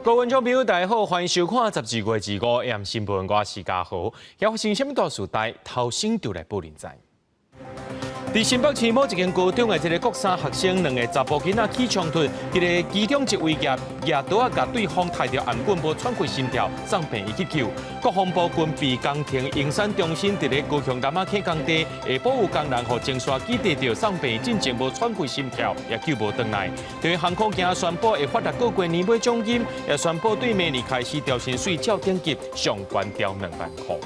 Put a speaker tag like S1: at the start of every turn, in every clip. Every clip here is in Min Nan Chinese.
S1: 各位觀眾朋友，大家好，歡迎收看12月25 AM 新聞，我是嘉豪。遐發生啥物大事代，頭先就來報恁知。佇新北市某一間高中的這个國三學生，兩个查埔囡仔起衝突，這个其中一位舉舉刀仔共對方刣著頷頸，無喘氣心跳，送病院急救。國防部軍備工程營產中心佇咧高雄楠仔坑工地，下晡有工人予前線機硩著，送病院進前無喘氣心跳，也救無轉來。對航空業宣布會發六個月年尾獎金，也宣布對明年開始調薪水照等級上懸調2萬箍。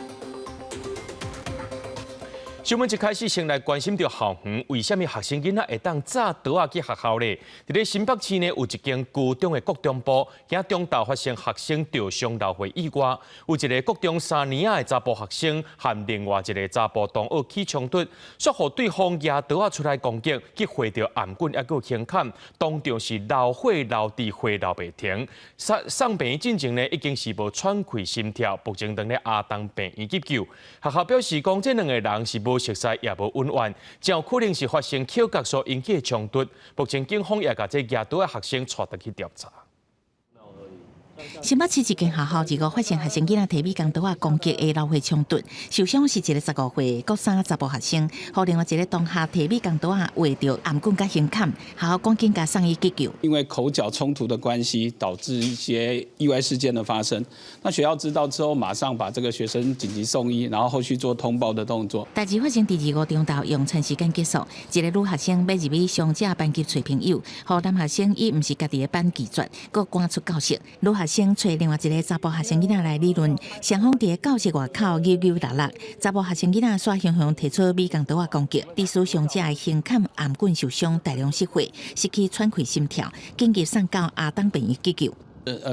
S1: 新聞一開始先來關心著校園，為啥物學生囡仔會當紮刀仔去學校咧？佇咧新北市呢，有一間高中的國中部，今中晝發生學生著傷流血意外，有一个國中三年仔的查埔學生和另外一个查埔同學起衝突，煞予對方舉刀仔出來攻擊，去劃著頷頸猶閣有胸坎，當場是流血流佇血流袂停。送送病院進前呢，已經是無喘氣心跳，目前當咧阿東病院急救。學校表示講，這兩个人是無熟似也無恩怨，真有可能是發生口角所引起的衝突。目前警方也共這舉刀的學生帶轉去調查。
S2: 新北市一間學校，二五發生學生囡仔提美工刀仔攻擊的流血衝突，受傷是一个15歲國三查埔學生，予另外一个同學提美工刀仔劃著頷頸佮胸坎，學校趕緊共送醫急救。
S3: 因為口角衝突的關係，導致一些意外事件的發生。那學校知道之後，馬上把這個學生緊急送醫，然後後續做通報的動作。
S2: 代誌發生佇25中晝用餐時間結束，一个女學生欲入去傷者班級揣朋友，予男學生以毋是家己的班拒絕，閣趕出教室。女學生揣另外一个查埔學生囡仔來理論，雙方佇教室外口扭扭搦搦，查埔學生囡仔煞雄雄提出美工刀仔攻擊，致使傷者的胸坎頷頸受傷，大量失血，失去喘氣心跳，緊急送到阿東病院急救。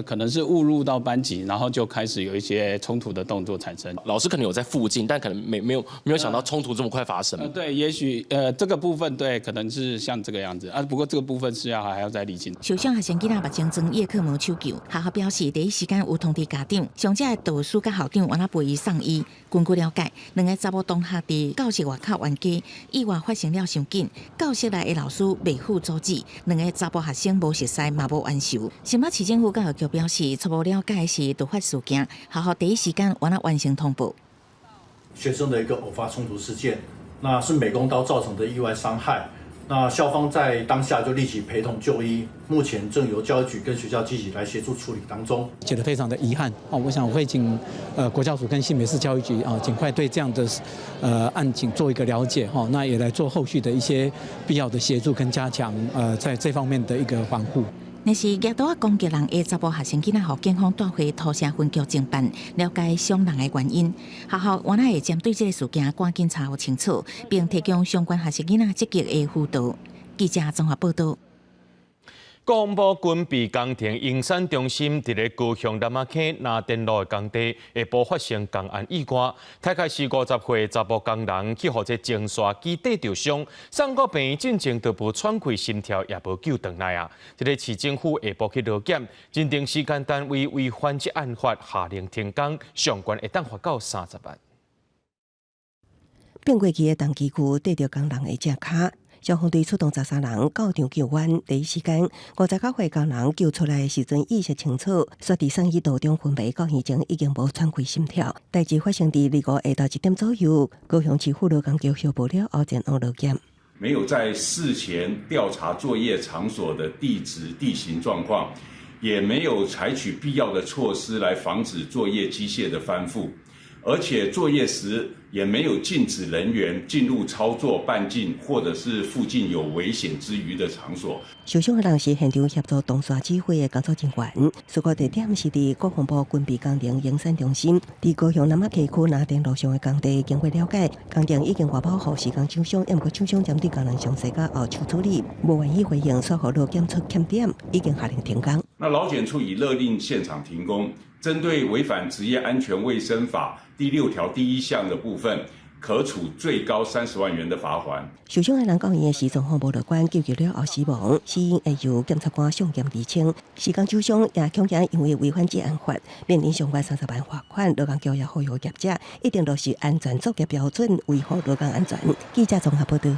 S3: 可能是誤入到班級，然後就開始有一些衝突的動作產生。
S4: 老師可能有在附近，但可能沒有想到衝突這麼快發生。
S3: 對，也許這個部分對，可能是像這個樣子啊。不過這個部分是要還要再釐清。
S2: 受傷學生囡仔目前裝葉克膜搶救，學校表示第一時間有通知家長，傷者的導師佮校長原來陪伊送醫。根據了解，兩个查某同學佇教室外口冤家，意外發生了傷緊，教室內的老師袂赴阻止，兩个查埔學生無熟似嘛無冤仇。新北市政府教育局表示，初步了解是突發事件，學校第一時間原來完成通報。
S5: 學生的一個偶發衝突事件，那是美工刀造成的意外傷害。那校方在當下就立即陪同就醫，目前正由教育局跟學校積極來協助處理當中。
S6: 覺得非常的遺憾哦，我想我會請國教署跟新北市教育局啊，盡快對這樣的案情做一個了解哈，那也來做後續的一些必要的協助跟加強在這方面的一個防護。
S2: 若是舉刀仔攻擊人的查埔學生囡仔，予警方帶回土城分局偵辦，了解傷人的原因。學校原來會針對這个事件趕緊查予清楚，並提供相關學生囡仔積極的輔導。記者綜合報導。
S1: 國防部軍備工程營產中心佇咧高雄楠仔坑南電路的工地，下晡發生工安意外，大概是50歲查埔工人去予這前線機硩著傷，送到病院進前都無喘氣心跳，也無救轉來啊！這个市政府下晡去勞檢，認定施工單位違反職安法，下令停工，上懸會當罰到30萬。
S7: 變過去的重機具硩著工人的隻跤。消防隊出動13人到場救援，第一時間59歲工人救出來的時陣意識清楚，煞佇送醫途中昏迷到現前已經無喘氣心跳。代誌發生佇25下晝1點左右，高雄市府勞工局修報了後前往勞檢。
S8: 沒有在事前調查作業場所的地質地形狀況，也沒有採取必要的措施來防止作業機械的翻覆，而且作業時也沒有禁止人員進入操作半徑或者是附近有危險之虞的場所。
S7: 受傷的人是現場協助動線指揮的工作人員。事故地點是佇國防部軍備工程營產中心，佇高雄楠仔坑區南電路上的工地。經過了解，工程已經外包予施工廠商，毋過廠商針對工人傷勢佮後手處理，無願意回應，煞予勞檢出欠點，已經下令停工。
S8: 那勞檢處已勒令現場停工，針對違反職業安全衛生法第6條第1項的部分，可處最高30萬元的罰鍰。
S7: 受傷的人到院的時狀況無樂觀，救治了後死亡，死因會由檢察官送檢釐清。施工廠商也恐驚因為違反職安法，面臨上懸30萬罰款。勞工局也呼籲業者一定落實安全作業標準，維護勞工安全。記者綜合報導。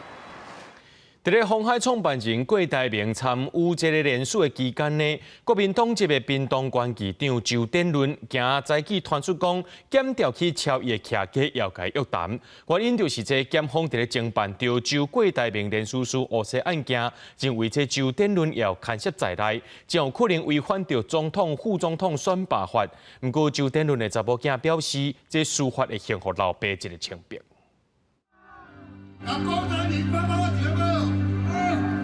S1: 佇咧鴻海創辦人郭台銘參與這个連署的期間呢，國民黨籍的屏東縣議長周典倫今早起傳出講，檢調去敲伊的徛家要共伊約談，原因就是這檢方佇咧偵辦潮州郭台銘連署書烏西案件，認為這周典倫也有牽涉在內，真有可能違反著總統、副總統選罷法。毋過周典倫的查某囝表示，這司法會還予老爸一个清白。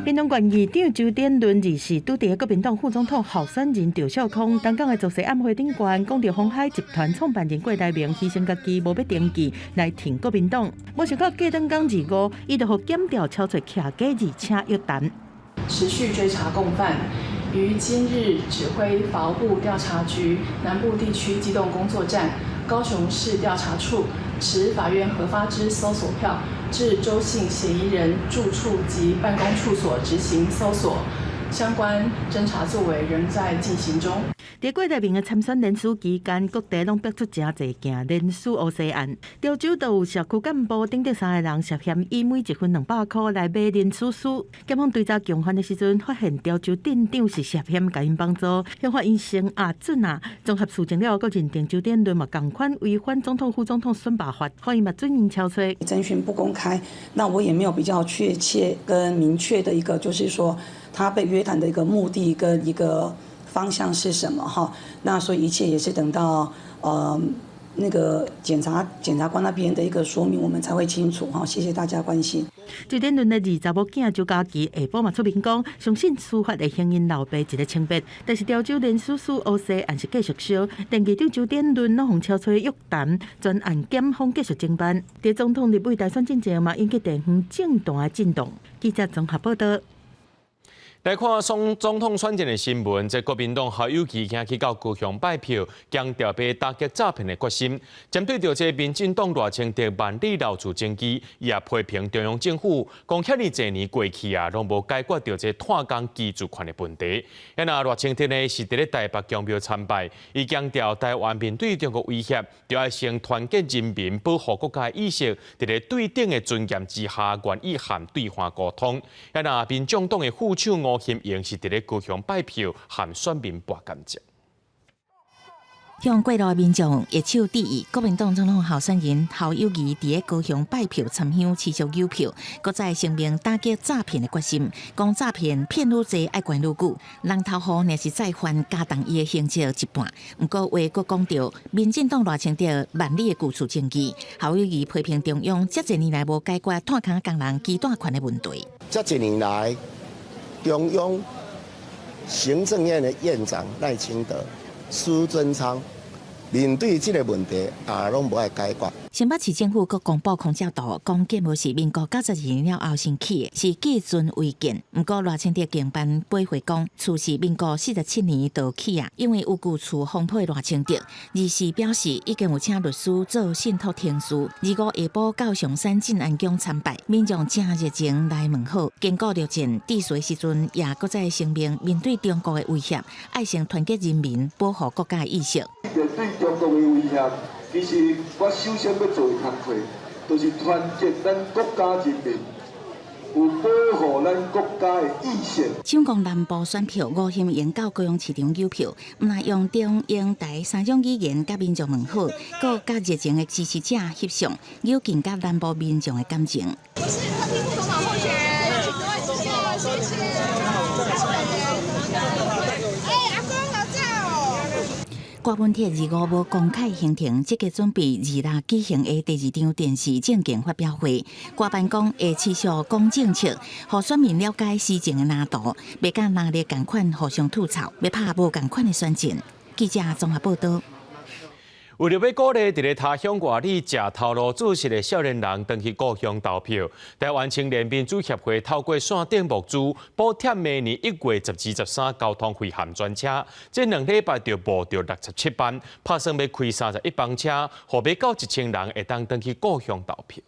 S9: 屏東縣議長周典倫二四拄佇國民黨副總統候選人趙少康東港的造勢晚會頂懸，講著鴻海集團創辦人郭台銘犧牲家己無欲登記來挺國民黨，無想到過兩工二五，伊就予檢調敲揣徛家而且約談。
S10: 持續追查共犯，於今日指揮法務部調查局南部地區機動工作站高雄市調查處持法院核發之搜索票，至周姓嫌疑人住處及辦公處所執行搜索，相關偵查作為仍在進行中。
S9: 佇郭台銘的參選連署期間，各地攏爆出誠濟件連署烏西案。潮州就有社區幹部等等三个人涉嫌以每一份200箍來買連署書。檢方追查共犯的時陣，發現潮州鎮長是涉嫌共𪜶幫助，向法院聲押准啊。綜合事證了後，閣認定周典倫嘛仝款違反總統、副總統選罷法，法院嘛准𪜶敲揣。
S11: 偵訊不公開，那我也沒有比較確切跟明確的一個，就是說他被約談的一個目的跟一個方向是什麼？哈，那所以一切也是等到那個檢察官那邊的一個說明，我們才會清楚。哈，謝謝大家關心。
S9: 周典倫的二查某囝周嘉琪下晡嘛出面講，相信司法會還𪜶老爸一个清白。但是潮州連署書烏西案是繼續燒，連議長周典倫攏予敲揣約談，全案檢方繼續偵辦。佇總統立委大選進前嘛，引起地方政壇的震動。記者綜合報道。
S1: 來看總總統選戰的新聞，這國民黨侯友宜今去到高雄拜票，強調欲打擊詐騙的決心。針對著這民進黨賴清德萬里鬧厝爭議，也批評中央政府講遐爾濟年過去啊，攏無解決著這炭工居住權的問題。啊若賴清德呢是佇咧台北宮廟參拜，伊強調台灣面對中國威脅，著愛先團結人民，保護國家意識，佇咧對等的尊嚴之下，願意和對岸溝通。啊若民眾黨的副手吳欣盈是佇咧高雄拜票，和選民博感情。
S2: 向過路的民眾揮手致意，國民黨總統候選人侯友宜佇咧高雄拜票參香，持續誘票，閣再聲明打擊詐騙的決心，講詐騙騙愈濟愛關愈久，人頭戶若是再犯加重伊的刑責一半。毋過話閣講著，民進黨賴清德萬里的舊厝爭議，侯友宜批評中央這濟年來無解決炭倌工人居住權的問題。
S12: 這濟年來，中央行政院的院長賴清德、蘇貞昌面對這个問題也攏無愛解決。
S2: 新北市政府閣公布空照圖，講建物是民國92年了後先起的，是寄存違建。毋過賴清德競辦駁回講，厝是民國47年就起啊，因為有舊厝風波賴清德，24表示已經有請律師做信託程序。25下晡到象山鎮安宮參拜，民眾誠熱情來問好。經過陸戰致辭時陣，也閣再聲明面對中國的威脅，愛先團結人民，保護國家的意識。
S13: 面對中國的威脅，其實我首先欲做的工課，就是團結咱國家人民，有保護咱國家的意識。
S2: 搶攻南部選票，吳欣盈到高雄市場誘票，毋但用中英台三種語言佮民眾問好，閣佮熱情的支持者翕相，扭緊佮南部民眾的感情。
S14: 我是客廳副總統候選人，請各位指教，謝謝。哎，阿公老早哦。
S2: 郭文鐵25無公開行程，積極準備26舉行的第二場電視政見發表會。郭辦講會持續講政策，予選民了解施政的藍圖，袂佮藍綠仝款互相吐槽，欲拍無仝款的選戰。記者綜合報道。
S1: 為著欲鼓勵佇咧他鄉外里食頭路做事的少年人，轉去故鄉投票。台灣青年民主協會透過線頂募資，補貼明年1月12、13交通費含專車。這2禮拜就募著67萬，拍算欲開31班車，予欲到1000人會當轉去故鄉投票。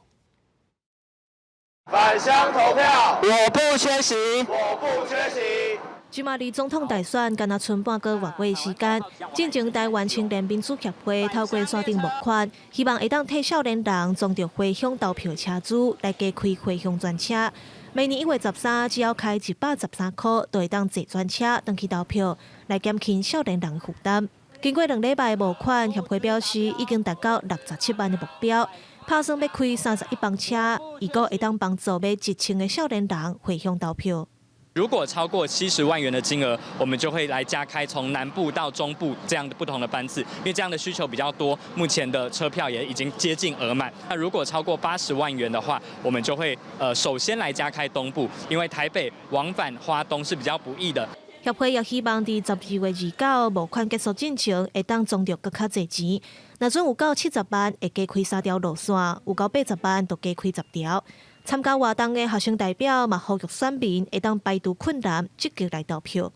S15: 返鄉投票，我不缺席，我不缺席。這馬離總統大選干焦賰半個外月時間，進前台灣青年民主協會透過線頂募款，希望會當替少年人裝著回鄉投票車資，來加開回鄉專車。明年1月13，只要開113箍，就會當坐專車轉去投票，來減輕少年人負擔。經過2禮拜募款，協會表示已經達到67萬的目標，拍算欲開31班車，預估會當幫助欲1000個少年人回鄉投票。
S16: 如果超過70萬元的金額，我們就會來加開從南部到中部這樣的不同的班次，因為這樣的需求比較多。目前的車票也已經接近額滿。那如果超過80萬元的話，我們就會首先來加開東部，因為台北往返花東是比較不易的。
S15: 協會也希望佇12月29募款結束進前，會當裝著閣較濟錢。若準有夠70萬，會加開三條路線；有夠80萬，就加開10條。參加活動的學生代表嘛，呼籲選民會當排除困難，積極來投票。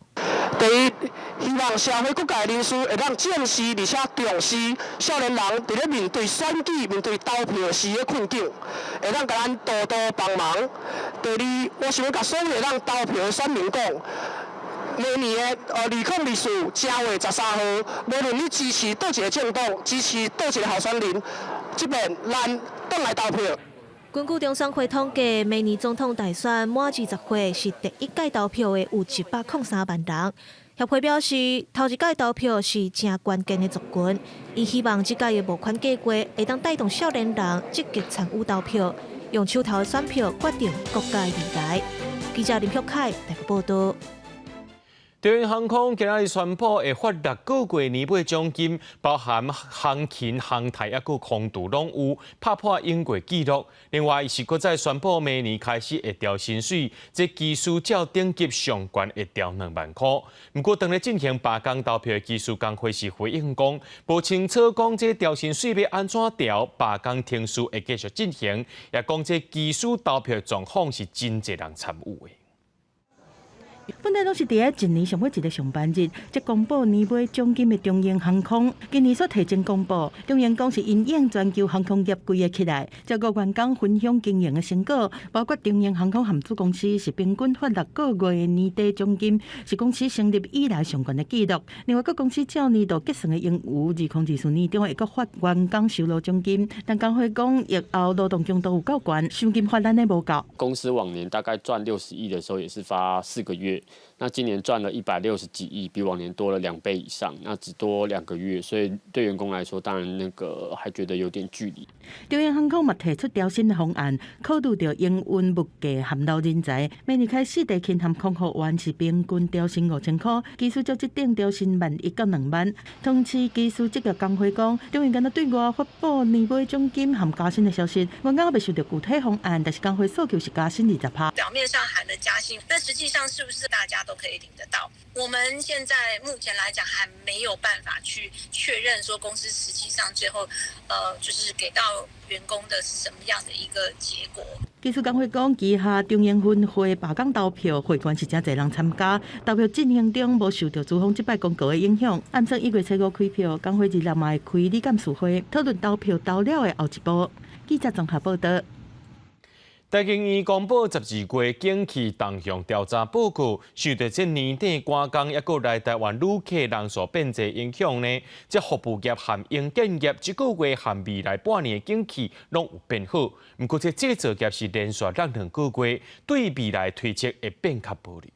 S17: 第一，希望社會各界人士會當正視而且重視少年人佇咧面對選舉、面對投票時的困境，會當共咱多多幫忙。第二，我想欲共所有會當投票的選民講，明年的2024正月13號，無論你支持佗一个政黨，支持佗一个候選人，這擺咱轉來投票。
S15: 根據中選會統計，明年總統大選滿20歲是第一屆投票的有103萬人。協會表示，頭一屆投票是誠關鍵的族群，伊希望這屆的募款計劃會當帶動少年人積極參與投票，用手頭的選票決定國家的未來。記者林旭凱台北報道。
S1: 長榮航空今仔日宣布會發6個月年尾獎金，包含航勤、航太抑閣空廚攏有，拍破永過紀錄。另外，伊是閣再宣布明年開始會調薪水，這機師照等級上懸會調2萬箍。毋過，當咧進行罷工投票的機師工會是回應講，無清楚講這調薪水欲按怎調，罷工程序會繼續進行，也講這機師投票狀況是真濟人參與的。
S9: 本來攏是佇咧一年上尾一个上班日，才公布年尾獎金的長榮航空，今年煞提前公布。長榮講是因應全球航空業規个起來，照顧員工分享經營的成果，包括長榮航空和子公司是平均發6個月的年底獎金，是公司成立以來上懸的紀錄。另外，各公司照年度結算的盈餘，2024年中會閣發員工酬勞獎金，但工會講疫後勞動強度有夠懸，賞金發咱的無夠。
S4: 公司往年大概賺60億的時候，也是發4個月。那今年賺了160幾億，比往年多了2倍以上。那只多2個月，所以對員工來說，當然那個還覺得有點距離。
S9: 長榮航空嘛提出調薪的方案，考慮著營運物價和留人才。明年開始，地勤和空服員是平均調薪5000箍，機師照這等調薪1萬1到2萬。同時，機師職業工會講，長榮敢若對外發布年尾獎金和加薪的消息，員工猶未收著具體方案，但是工會訴求是加薪20%。
S18: 表面上喊了加薪，但實際上是不是大家都可以領得到？我們現在目前來講，還沒有辦法去確認說公司實際上最後，就是給到員工的是什麼樣的一個結果。
S9: 機師工會講，旗下長榮分會罷工投票會員是誠濟人參加，投票進行中無受著資方這擺公告的影響。按算1月初5開票，工會26嘛會開理監事會討論投票投了的後一步。記者綜合報道。
S1: 台經院公布12月景氣動向調查報告，受著這年底趕工，抑閣來台灣旅客人數變濟影響呢，這服務業和營建業這個月和未來半年的景氣攏有變好。毋過這製造業是連續落2個月，對未來推測會變較保留。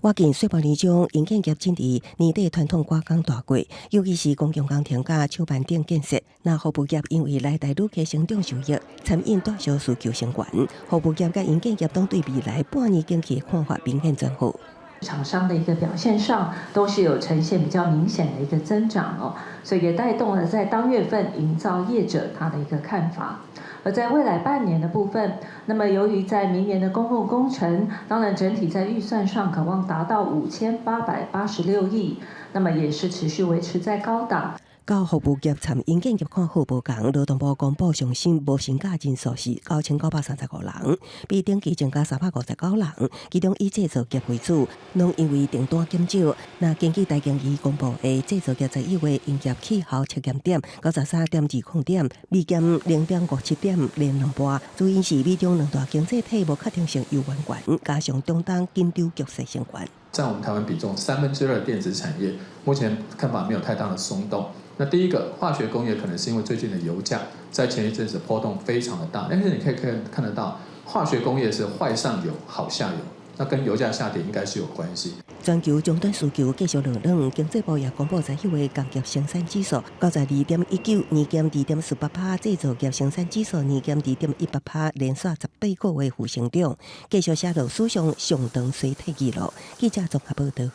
S7: 我近歲半年中，營建業進佇年底傳統趕工大季，尤其是公共工程佮石板頂建設。那服務業因為來台旅客成長受益，餐飲大小需求升懸。服務業佮營建業攏對未來半年景氣看法明顯轉好。
S19: 廠商的一個表現上，都是有呈現比較明顯的一個增長哦，所以也帶動了在當月份營造業者他的一個看法。而在未來半年的部分，那麼由於在明年的公共工程，當然整體在預算上可望達到5886億。那麼也是持續維持在高檔。
S7: 佮服務業餐飲建業看好無仝，勞動部公布上新無薪假人數是9935人，比頂期增加359人，其中以製造業為主，攏因為訂單減少。若根據台經院公布的製造業十一月營業氣候測驗點93.20點，微減0.57點，連兩波。主因是美中兩大經濟體無確定性猶原懸，加上中東緊張局勢升懸。
S20: 佔我們台灣比重2/3電子產業，目前看法沒有太大的鬆動。那第一個化學工業可能是因為最近的油價在前一陣子波動非常的大，但是你可以看得到，化學工業是壞上有好下有，那跟油價下跌應該是有關係。
S7: 全球終端需求繼續落軟，經濟部也公布十一月工業生產指數92.19，年減2.48%，製造業生產指數年減2.18%，連續18個月負成長，繼續寫落史上上長衰退紀錄。記者綜合報導。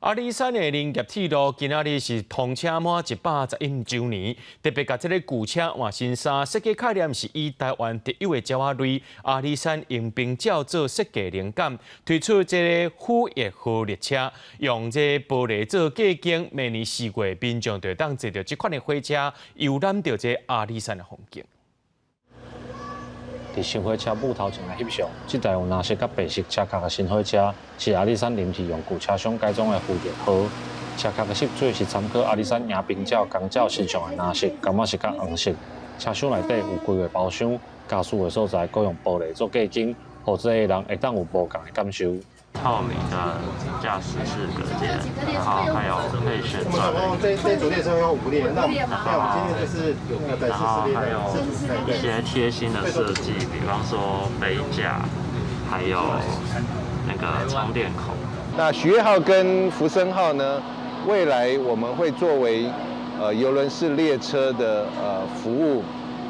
S1: 阿里山的林業鐵路今仔日是通車滿111週年，特別共這个舊車換新衫，設計概念是以台灣特有的鳥仔類阿里山迎賓鳥做設計靈感，推出這个虎翼號列車，用這玻璃做隔間，明年4月民眾就會當坐著這款的火車遊覽著這阿里山的風景。
S21: 佇新火車舞頭前來翕相，這台有藍色佮白色車殼的新火車，是阿里山臨時用舊車廂改裝的飛翼號。車殼的色水是參考阿里山迎賓鳥公鳥身上的藍色、柑仔色佮黃色。車廂內底有規個包廂，駕駛的所在閣用玻璃做隔間，予坐的人會當有無仝的感受。
S22: 透明的駕駛室隔間，然後還有可以旋轉。
S23: 這這組列車有五列，那那我們今天就是
S22: 然後還有一些貼心的設計，比方說杯架，還有那個充電口。
S23: 那許悅號跟福生號呢？未來我們會作為郵輪式列車的服務。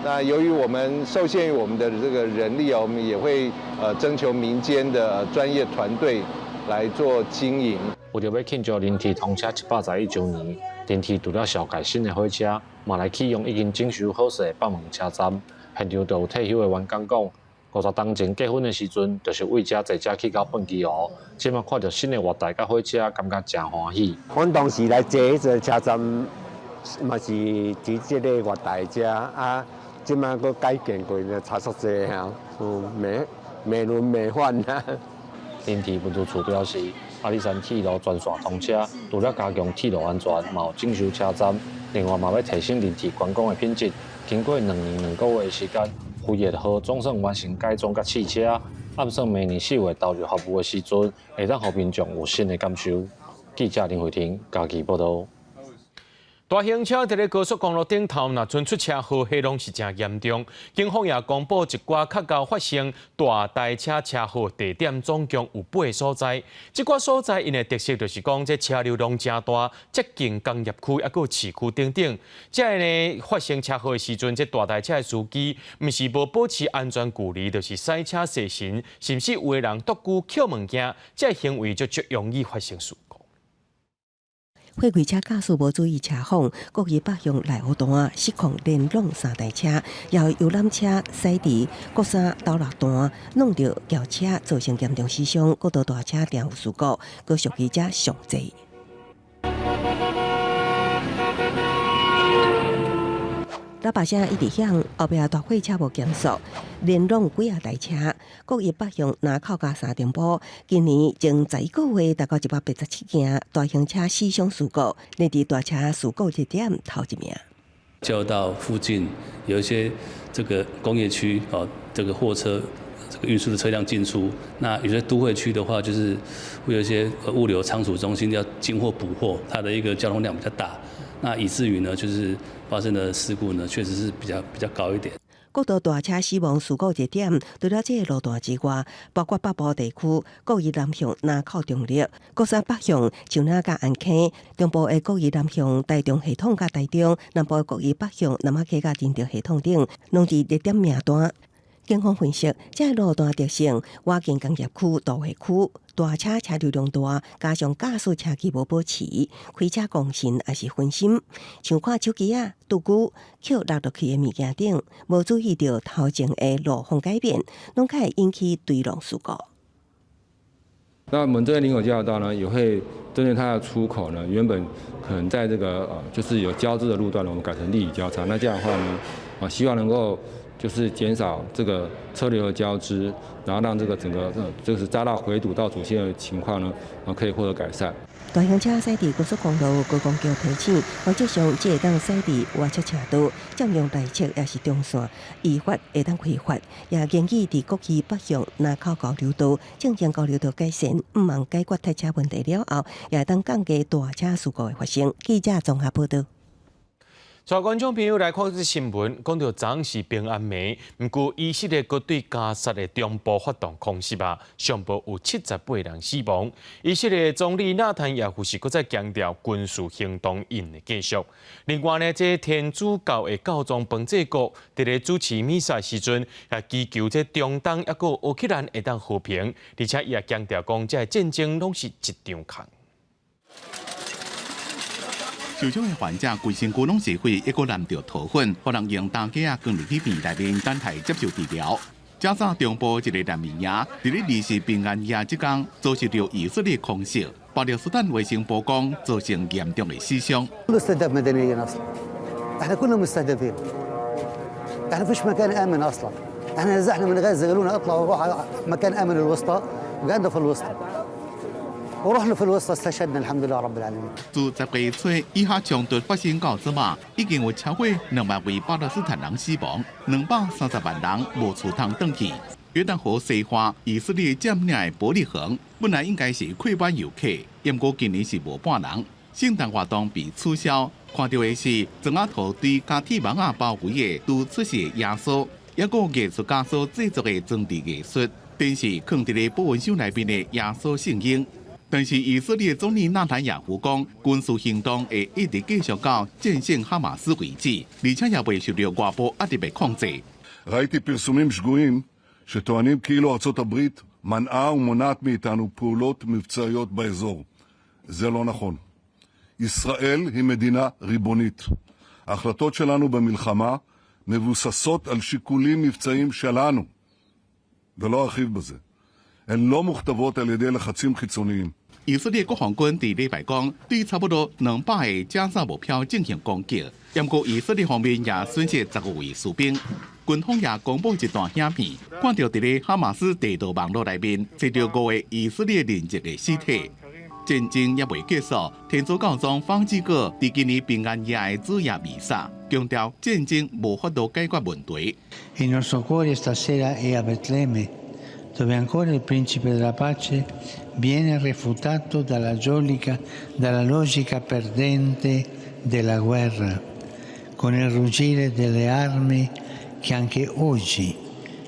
S23: 那由於我們受限於我們的這個人力哦，我們也會徵求民間的專業團隊來做經營。
S21: 為著欲慶祝林鐵通車111週年，林鐵除了紹介新的火車，嘛來啟用已經整修好勢的北門車站。現場就有退休的員工講，50冬前結婚的時陣，就是為遮坐車去到畚箕湖。這馬看著新的月台佮火車，感覺誠歡喜。
S24: 阮當時來坐彼個車站，嘛是佇這个月台遮啊。這馬閣改建過，差足濟哈，美美輪美奐啊。
S21: 林鐵運輸處表示，阿里山鐵路全線通車，除了加強鐵路安全，嘛有整修車站，另外嘛欲提升林鐵觀光的品質。經過2年2個月的時間，飛翼號總算完成改裝佮試車，按算明年4月投入服務的時陣，會當予民眾有新的感受。記者林慧婷嘉義報導。
S1: 大型車佇咧高速公路頂頭，若陣出車禍，彼攏是誠嚴重。警方也公布一寡較𠢕發生大台車車禍地點，總共有八个所在。這寡所在𪜶的特色就是講，這車流量誠大，接近工業區，抑閣有市區等等。這个呢發生車禍的時陣，這大台車的司機毋是無保持安全距離，就是駛車踅神，甚至有的人獨孤抾物件，這个行為就足容易發生事故。
S7: 貨櫃車駕駛無注意車況，國二北向內湖段失控連挵三台車，予遊覽車駛佇國三斗六段，弄著轎車造成嚴重死傷，國道大車定有事故，閣屬於遮上濟。喇叭聲一直響，後壁大貨車無減速，連挵幾仔台車。國一北向林口佮三重埔，今年前11個月達到187件大型車死傷事故，列佇大車事故熱點頭一名。
S25: 交流道附近有一些這個工業區，哦，這個貨車、這個運輸的車輛進出。那有些都會區的話，就是會有一些物流倉儲中心要進貨補貨，它的一個交通量比較大。那以至於呢，就是發生的事故呢，確實是比較高一點。
S7: 國道大車死亡事故熱點，除了這个路段之外，包括北部地區國一南向林口中壢、國三北向樹林佮安坑、中部的國一南向台中系統佮台中、南部的國一北向南仔溪佮仁德系統等，攏佇熱點名單。警方分析，這个路段特性，倚近工業區、都會區，大車車流量大，加上駕駛車距無保持，開車講神抑是分心，像看手機仔、拄久抾落落去的物件等，無注意著頭前的路況改變，攏較會引起追撞事故。
S3: 那我們這邊林口交流道呢，也會針對它的出口呢，原本可能在這個就是有交織的路段呢，我們改成立體交叉。那這樣的話呢，啊，希望能夠就是減少這個車流的交織，然後讓這個整個就是匝道回堵到主線的情況呢，啊，可以獲得改善。
S7: 大型車駛佇高速公路高架橋提醒，原則上只會當駛佇外側車道，佔用內側抑是中線，依法會當開罰。也建議佇國旗北向林口交流道進行交流道改善，毋望解決塞車問題了後，也會當降低大車事故的發生。記者綜合報道。
S1: 帶觀眾朋友來看這新聞，講著昨昏是平安暝，毋過以色列閣對加薩的中部發動空襲啊，上報有78人死亡。以色列總理納坦雅胡是閣再強調軍事行動𪜶會繼續。另外呢，這天主教的教宗方濟各佇咧主持彌撒時陣，也祈求這中東抑閣烏克蘭會當和平，而且伊也強調講，這戰爭攏是一場空。
S5: 受傷的患者規身軀攏是血，抑閣淋著塗粉，予人用擔架仔扛入去病院內面等待接受治療。加沙中部一個難民營，佇咧二四平安夜這工遭受著以色列空襲，巴勒斯坦衛生部講造成嚴重的死傷。
S6: استهداف مدنيين اصلا احنا كلنا مستهدفين احنا فيش مكان امن اصلا احنا نزحنا من غزه قالوا لنا اطلعوا روحوا على مكان امن الوسطى وقعدنا في الوسطى ورحنا في الوسطى استشهدنا الحمد لله رب العالمين。
S5: 自10月初以哈衝突發生到這馬，已經有超過2萬位巴勒斯坦人死亡，230萬人無厝通轉去。約旦河西岸，以色列佔領的伯利恆，本來應該是客滿遊客，毋過今年是無半人。聖誕活動被取消，看著的是磚仔塗堆佮鐵網仔包圍的拄出世的耶穌，抑閣藝術家所製作的裝置藝術，展示囥佇咧保溫箱內面的耶穌聖嬰。但是以色列總理納坦雅胡講，軍事行動會一直繼續到戰勝哈馬斯為止，而且也袂受著外部壓力的控制。
S8: ראיתי פרסומים שגויים שטוענים כאילו ארצות הברית מנעה ומונעת מאיתנו פעולות מבצעיות באזור. זה לא נכון. ישראל היא מדינה ריבונית. ההחלטות שלנו במלחמה מבוססות על שיקולים מבצעיים שלנו, ולא ארחיב בזה. הן לא מוכתבות על ידי לחצים חיצוניים.
S5: 以色列國防軍佇禮拜講，對差不多200個加沙目標進行攻擊，毋過以色列方面也損失15位士兵。軍方也公布一段影片，看著佇咧哈馬斯地道網路內面，揣著五個以色列人質的屍體。戰爭猶未結束，天主教宗方濟各佇今年平安夜的主夜彌撒，強調戰爭無法度解決問題。
S10: Il nostro cuore stasera è a Betlemme, dove ancora il principe della pace viene refutato dalla logica perdente della guerra, con il ruggire delle armi che anche oggi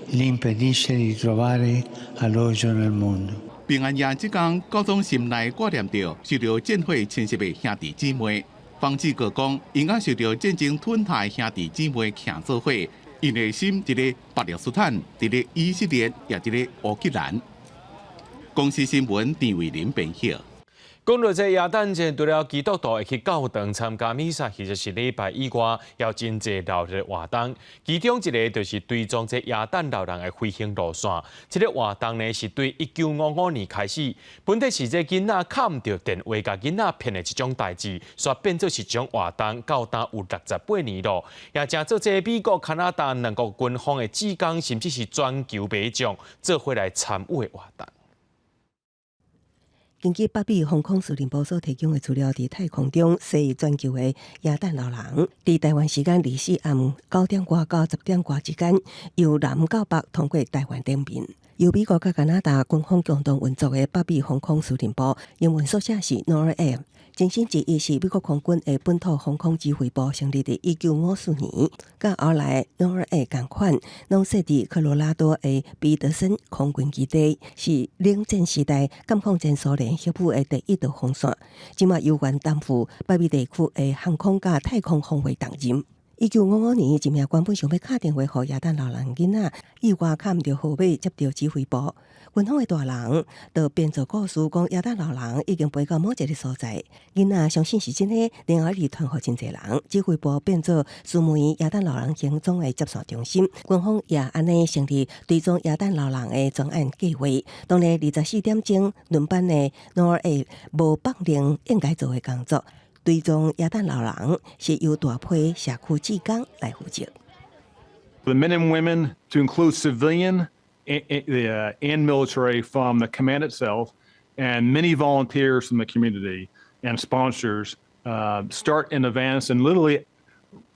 S10: gli impedisce di trovare alloggio nel mondo.
S5: 平安夜這工，教宗心內掛念著受著戰火侵襲的兄弟姊妹。方濟各講，𪜶佮受著戰爭吞噬的兄弟姊妹徛做伙，𪜶的心佇咧巴勒斯坦，佇咧以色列，也佇咧烏克蘭。公視新聞陳慧琳編譯。
S1: 講著這耶誕節，除了基督徒會去教堂參加彌撒，或者是禮拜以外，也有真濟鬧熱活動。其中一個就是追蹤這耶誕老人的飛行路線。這個活動呢，是對1955年開始，本底是這囡仔敲毋著電話，共囡仔騙的一種代誌，煞變做是一種活動，到今有68年咯。也成做這美國、加拿大兩國軍方的志工，甚至是全球民眾做伙來參與的活動。
S7: 根據北美防空司令部所提供的資料，佇太空中飛全球的耶誕老人，佇台灣時間24暗9點外到10點外之間，由南到北通過台灣頂面。由美國佮加拿大軍方共同運作的北美防空司令部，英文縮寫是 NORAD。前身之一是美國空軍的本土防空指揮部，成立佇1954年，佮後來 NORAD 仝款，攏設佇科羅拉多的彼得森空軍基地，是冷戰時代監控前蘇聯核武的第一道防線。這馬猶原擔負北美地區的航空佮太空防衛重任。1955年，一名原本想欲敲電話予耶誕老人囡仔，意外敲毋著號碼，接著指揮部。軍方的大人就編造故事，講耶誕老人已經飛到某一个所在。囡仔相信是真的，然後一直傳予真濟人。指揮部變做私密耶誕老人行蹤的接線中心。軍方也按呢成立追蹤耶誕老人的專案計劃。當日24點鐘輪班的 NORAD 無放任應該做的工作，追蹤耶誕老人是由大批社區志工來負責。
S2: The men and women, to include civilian and military from the command itself, and many volunteers from the community and sponsors start in advance, and literally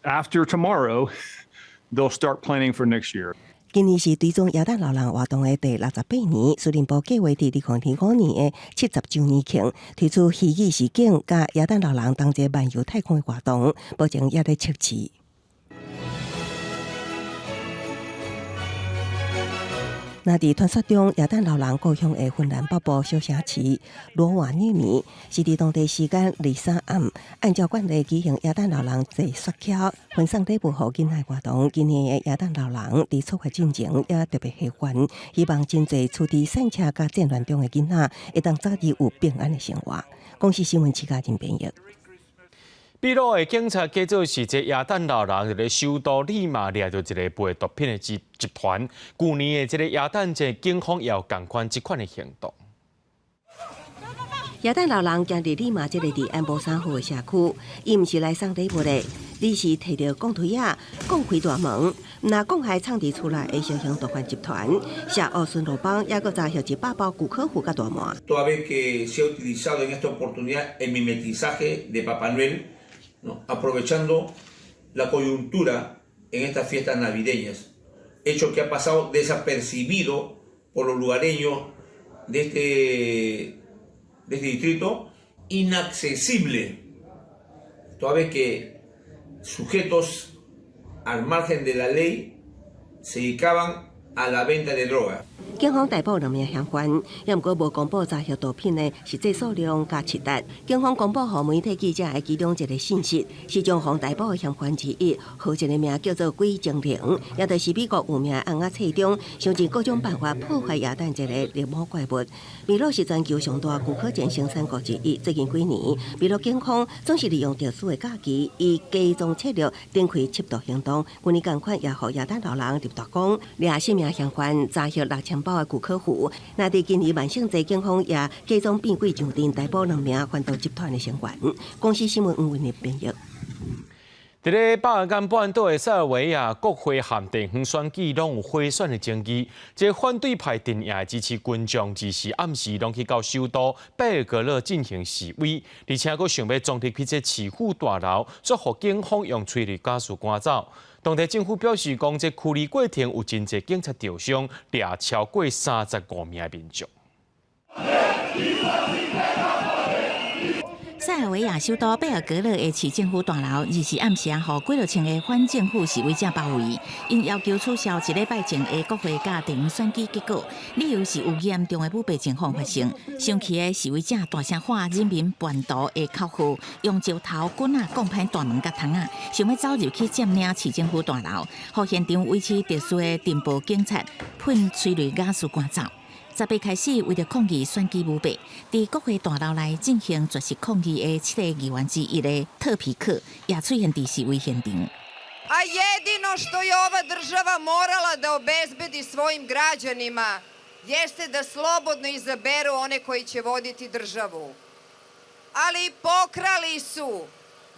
S2: after tomorrow, they'll start planning for next year.
S7: 今年是追蹤耶誕老人活動的第68年，司令部計劃佇2025年的70週年慶推出虛擬實境佮耶誕老人同齊漫遊太空的活動，目前也咧測試。那佇傳說中，耶誕老人故鄉的芬蘭北部小城市羅瓦涅米，是佇當地時間23暗，按照慣例舉行耶誕老人坐雪橇分送禮物予囡仔活動。今年的耶誕老人佇出發進前也特別喜歡，希望真濟處佇賽車佮戰亂中的囡仔，會當早日有平安的生活。公視新聞徐嘉仁編譯。
S1: 秘魯的警察假做是這耶誕老人，佇咧首都利馬掠著一个賣毒品的集團。舊年的這个耶誕節，警方也有仝款這款的行動。
S7: 耶誕老人行佇利馬這个治安無啥好的社區，伊毋是來送禮物的，而是提著鋼錘仔，摃開大門，若講害藏佇厝內的小型毒販集團，涉惡巡邏幫抑閣查獲100包古柯葉佮大麻。
S11: Toda vez que se ha utilizado en esta oportunidad el mimetizaje de Papá Noel, ¿no? Aprovechando la coyuntura en estas fiestas navideñas, hecho que ha pasado desapercibido por los lugareños de este distrito, inaccesible, toda vez que sujetos al margen de la ley se dedicaban a la venta de droga.
S7: 警方逮捕兩名嫌犯，也毋過無公布查獲毒品的實際數量佮市值。警方公布予媒體記者的其中一個信息，是將予逮捕的嫌犯之一，號一个名叫做鬼精靈，也就是美國有名的甕仔冊中，想盡各種辦法破壞耶誕節的綠帽怪物。秘魯是全球上大古柯鹼生產國之一，最近幾年，秘魯警方總是利用特殊的假期，以假裝策略展開緝毒行動。去年仝款也予耶誕老人入大功，掠四名嫌犯查獲6000包的古柯葉。那佇今年萬聖節，警方也假裝變鬼上陣，逮捕兩名販毒集團的成員。公視新聞黃文立編譯。
S1: 佇咧巴爾幹半島的塞爾維亞國會和地方選舉攏有賄選的爭議，這反對派陣營的支持群眾，24暗時攏去到首都貝爾格勒進行示威，而且閣想欲衝入去這市府大樓，煞予警方用催淚ガス趕走。當地政府表示講，這驅離過程有真濟警察受傷，掠超過35名的民眾。
S12: 塞爾維亞首都貝爾格勒的市政府大樓，24暗時予幾落千个反政府示威者包圍，𪜶要求取消一禮拜前的國會佮地方選舉結果，理由是有嚴重的舞弊情況發生。生氣的示威者大聲喊“人民叛徒”的口號，用石頭、棍仔摃破大門佮窗仔，想欲走入去佔領市政府大樓，予現場維持秩序的鎮暴警察噴催淚ガス趕走。18開始，為著抗議選舉舞弊，佇國會大樓內進行絕食抗議的七個議員之一的特皮克，也出現佇示威現場。
S13: A jedino što je ova država morala da obezbedi svojim građanima jeste da slobodno izaberu one koji će voditi državu. Ali pokrali su,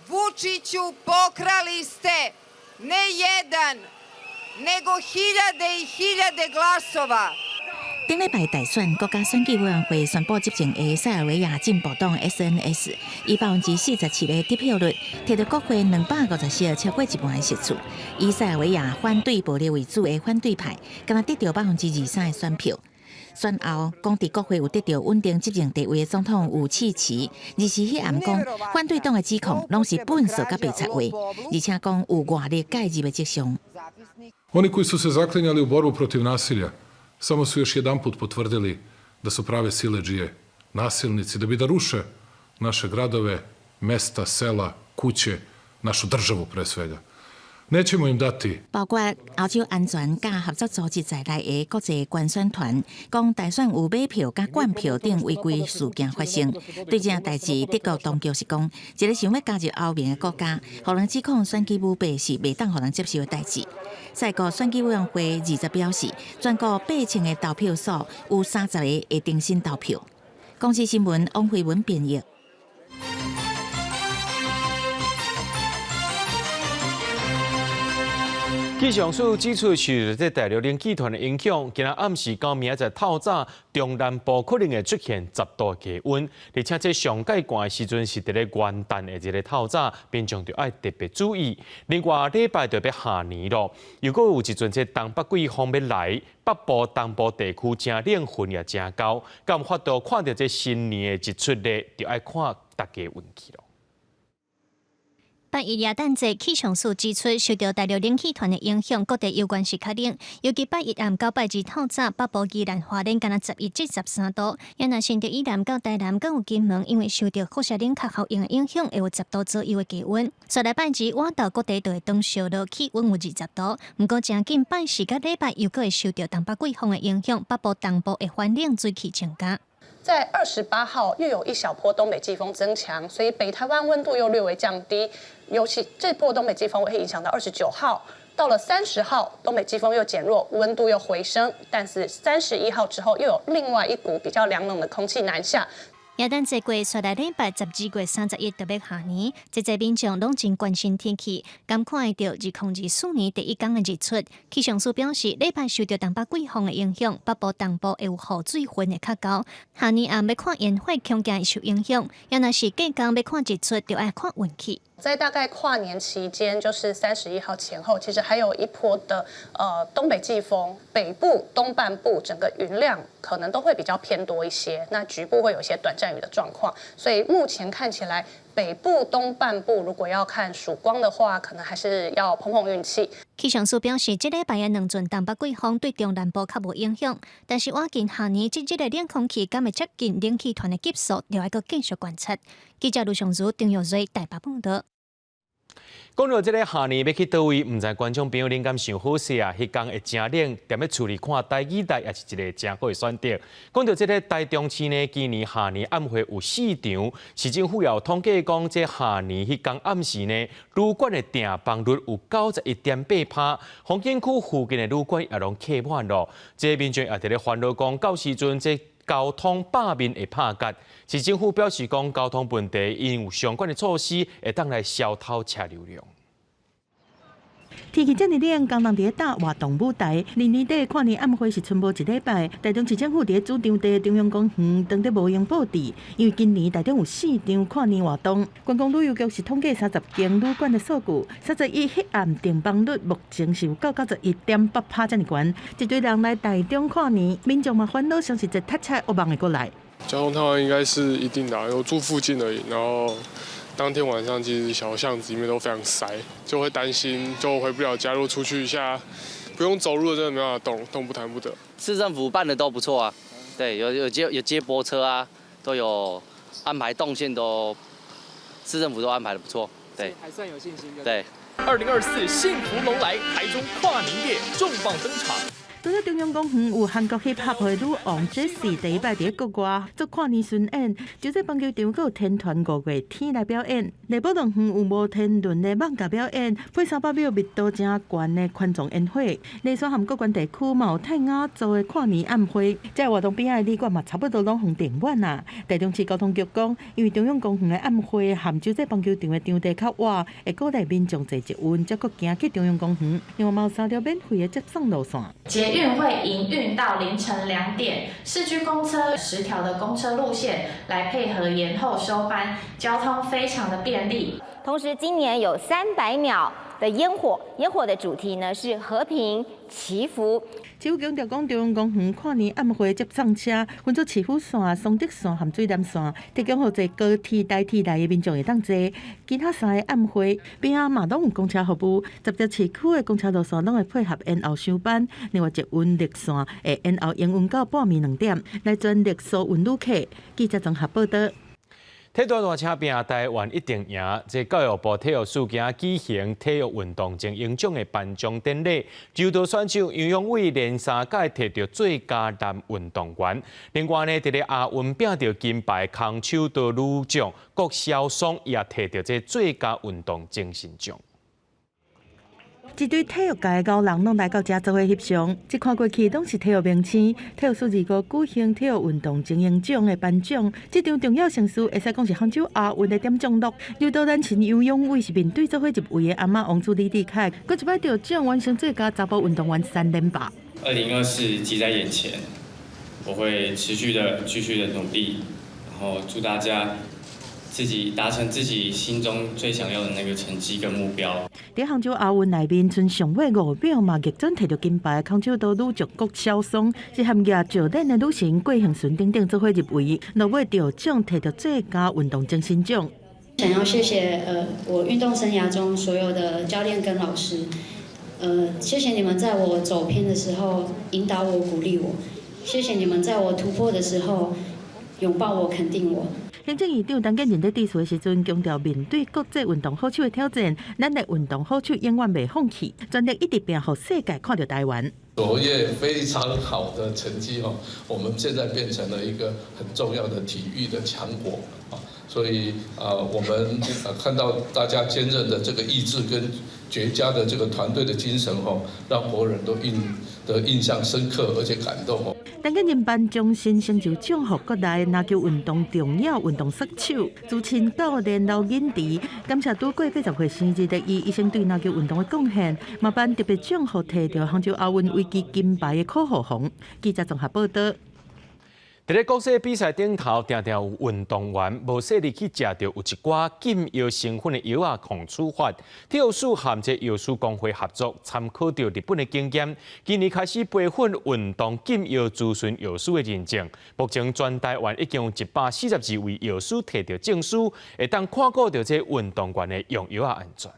S13: Vučiću, pokrali ste ne jedan, nego hiljade i hiljade glasova.
S12: 頂禮拜大選，國家選舉委員會宣布執政的塞爾維亞進步黨 SNS 以47%的得票率，摕著國會250席，超過一半的席次。以塞爾維亞反對暴力為主的反對派，敢若得著23%的選票。選後，講佇國會有得著穩定執政地位的總統武契奇，24彼暗講，反對黨的指控攏是糞埽佮白賊話，而且講有外力介入的跡象。
S8: Oni koji su se zaklinjali u borbu protiv nasilja, samo su još jedanput potvrdili da su prave siledžije, nasilnici, da bi da ruše naše gradove, mesta, sela, kuće, našu državu pre svega.
S4: Nećemo im dati.
S12: 包括歐洲安全佮合作組織在內的國際觀選團，講大選有買票佮灌票等違規事件發生。對這代誌，德國當局是講，一个想欲加入歐盟的國家，予人指控選舉舞弊是袂當予人接受的代誌。法國選舉委員會20表示，全國8000个投票所有30个會重新投票。公視新聞王慧文編譯。
S1: 氣象署指出，受這大陸冷氣團的影響，今仔暗時到明仔載透早，中南部可能會出現10度的低溫，而且這上蓋寒的時陣是佇咧元旦的這个透早，民眾就愛特別注意。另外，禮拜就欲跨年囉，如果有一陣這東北季風欲來，北部、東部地區真冷，雲也真厚，敢有法度看著這新年的日出咧，就愛看大家運氣囉。
S14: 拜一耶誕節，氣象署指出，受著大陸冷氣團的影響，各地猶原是較冷。尤其拜一暗到拜二透早，北部宜蘭花蓮干焦11至13度。也若新竹以南到台南，閣有金門，因為受著輻射冷卻效應的影響，會有10度左右的低溫。煞來拜二晚晝各地都會轉燒熱，氣溫有20度。毋過誠緊拜四佮禮拜又閣會受著東北季風的影響，北部、東部會寒冷水氣增加。
S15: 在28號又有一小波東北季風增強，所以北台灣溫度又略微降低。尤其這波東北季風會影響到29號，到了30號，東北季風又減弱，溫度又回升。但是31號之後又有另外一股比較涼冷的空氣南下。
S14: 耶誕節過，煞來禮拜12月31就欲跨年，這濟民眾攏真關心天氣，敢看會著2024年第一工的日出。氣象署表示，禮拜受著東北季風的影響，北部、東部會有雨水雲會較厚。跨年暗欲看煙火，恐驚會受影響。也若是隔工欲看日出，就愛看運氣。
S15: 在大概跨年期間，就是31號前後，其實還有一波的東北季風，北部東半部整個雲量可能都會比較偏多一些，那局部會有一些短暫雨的狀況。所以目前看起來，北部東半部如果要看曙光的話，可能還是要碰碰運氣。
S14: 氣象署表示，這禮拜的兩陣東北季風對中南部較無影響，但是倚近跨年這日的冷空氣敢會接近冷氣團的級數，就愛閣繼續觀察。記者盧尚如、張玉瑞台北報導。
S1: 講到這个跨年欲去佗位，毋知觀眾朋友恁敢想好勢啊？彼工會誠冷，踮咧厝裡看台語台也是一个誠好的選擇。講到這个台中市呢，今年跨年晚會有四場，市政府也有統計講，這跨年彼工暗時呢，旅館的訂房率有91.8%，風景區附近的旅館也攏客滿囉。這民眾也佇咧煩惱講，到時陣這交通罷免會拍結。市政府表示講，交通問題𪜶有相關的措施，會當來消透車流量。
S9: 天氣遮爾冷，工人佇咧搭活動舞台。年年底跨年晚會是賰無一禮拜，台中市政府佇咧主場地中央公園當咧無閒佈置，因為今年台中有四場跨年活動。觀光旅遊局是統計30間旅館的數據，31彼暗訂房率目前是有到91.8%遮爾懸。一堆人來台中跨年，民眾嘛煩惱，相信這塞車惡夢會閣來。
S16: 交通癱瘓應該是一定的，我住附近而已，然後。當天晚上其實小巷子裡面都非常塞，就會擔心就回不了家。如果出去一下，不用走路的真的沒辦法動，動彈不得。
S17: 市政府辦的都不錯啊，對，有接駁車啊，都有安排動線都，市政府都安排得不錯，對，
S26: 還算有信心。
S17: 對。
S26: 2024幸福龍來台中跨年夜重磅登場。
S9: 除了中央公園有韓國 hip hop 的女王 Jessie 第一擺佇咧國外做跨年巡演，洲際棒球場閣有天團五月天來表演，麗寶樂園有摩天輪的艋舺表演，配300秒密度誠懸的環狀煙火。麗山和各縣地區嘛有泰雅族的跨年晚會，這活動邊仔的旅館嘛差不多攏予訂滿啊。台中市交通局講，因為中央公園的晚會和洲際棒球場的場地較倚，會鼓勵民眾坐捷運，才閣行去中央公園。另外嘛有三條免費的接送路線。
S27: 捷運會營運到凌晨2點，市區公車10條的公車路線來配合延後收班，交通非常的便利。
S28: 同時，今年有300秒的煙火，煙火的主題呢是和平祈福。
S9: 市府強調講，中央公園跨年晚會接送車分做市府線、松德線和水湳線，提供予坐高鐵、台鐵來的民眾會當坐。其他三个晚會邊仔嘛攏有公車服務，10條市區的公車路線攏會配合延後收班。另外，捷運綠線會延後營運到半暝2點，來全力疏運旅客。記者綜合報導。
S1: 體壇大車拼，台灣一定贏。這教育部體育署今舉行體育運動精英獎的頒獎典禮，柔道選手楊勇緯連三屆摕著最佳男運動員。另外呢，佇咧亞運拚著金牌空手道女將郭筱霜也摕著這最佳運動精神獎。
S9: 一堆體育界的高人攏來到遮做伙翕相，這看過去攏是體育明星。體育署25舉行體育運動精英獎的頒獎，這場重要盛事會使講是杭州亞運的點將落。柔道男神楊勇緯是面對做伙入圍的阿嬤王子李智凱，閣一擺得獎完成最佳查埔運動員三連霸。
S4: 2024即在眼前，我會持續的繼續的努力，然後祝大家自己達成自己心中最想要的那個成績跟目標。
S9: 佇杭州亞運內面，賰上尾5秒嘛逆轉摕著金牌，空手道女將郭筱霜是含舉石鏈的女神郭幸純等等做伙入圍，落尾得獎摕著最佳運動精神獎。
S18: 想要謝謝我運動生涯中所有的教練跟老師，謝謝你們在我走偏的時候引導我、鼓勵我，謝謝你們在我突破的時候擁抱我、肯定我。
S9: 行政院長陳建仁佇致辭的時陣，強調面對國際運動好手的挑戰，咱的運動好手永遠袂放棄，全力一直拼，予世界看著台灣。
S19: 卓越非常好的成績哦，我們現在變成了一個很重要的體育的強國啊，所以啊，我們看到大家堅韌的這個意志跟絕佳的這個團隊的精神哦，讓國人都印象深刻而且感動哦。
S9: 陳建仁頒終身成就獎予國內籃球運動重要運動殺手，資深教練劉銀池，感謝拄過80歲生日的伊一生對籃球運動的貢獻，嘛頒特別獎予摕著杭州亞運圍棋金牌的柯浩宏。記者綜合報道。
S1: 佇咧國際比賽頂頭，定定有運動員無細膩去食著有一寡禁藥成分的藥仔，予處罰。體育署和這藥師公會合作，參考著日本的經驗，今年開始培訓運動禁藥諮詢藥師的認證。目前全台灣已經有142位藥師摕著證書，會當看顧著這運動員的用藥仔安全。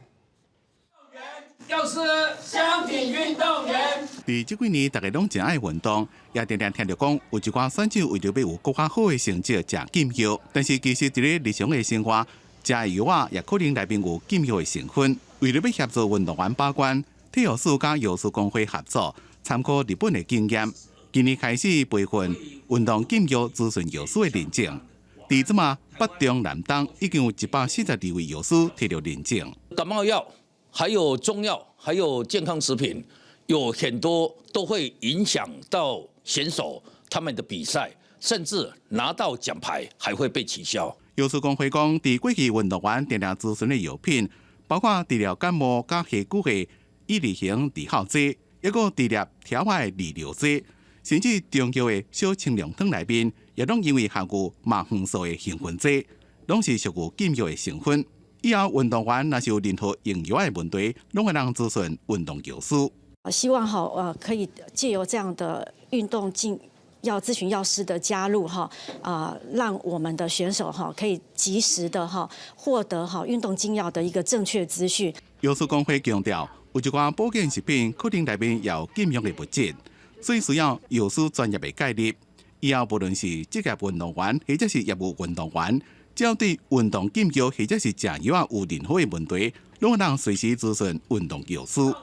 S20: 藥師相挺運動員。
S5: 佇這幾年，大家攏真愛運動，也定定聽著講，有一寡選手為著欲有閣較好的成績，食禁藥。但是其實佇咧日常的生活，食的藥仔也可能內面有禁藥的成分。為著欲協助運動員把關，體育署佮藥師公會合作，參考日本的經驗，今年開始培訓運動禁藥諮詢藥師的認證。佇這馬北中南東已經有142位藥師摕著認證。
S21: 感冒藥、還有中藥、還有健康食品，有很多都會影響到選手他們的比賽，甚至拿到獎牌還會被取消。
S5: 藥師公會講，佇過去運動員定定諮詢的藥品，包括治療感冒佮下骨的益力型止咳劑，抑閣治療條仔的利尿劑，甚至中藥的小清涼湯內面，也攏因為含有麻黃素的興奮劑，攏是屬於禁藥的成分。以後運動員若是有任何用藥的問題，攏會當諮詢運動藥師。
S22: 希望哈可以藉由這樣的運動禁藥諮詢藥師的加入哈啊，讓我們的選手哈可以及時的哈獲得哈運動禁藥的一個正確資訊。
S5: 藥師公會強調，有一寡保健食品可能內面也有禁藥的物質，所以需要藥師專業的介入。以後無論是職業運動員或者是業餘運動員，只要對運動禁藥或者是食藥有任何的問題，攏會當隨時諮詢運動藥師。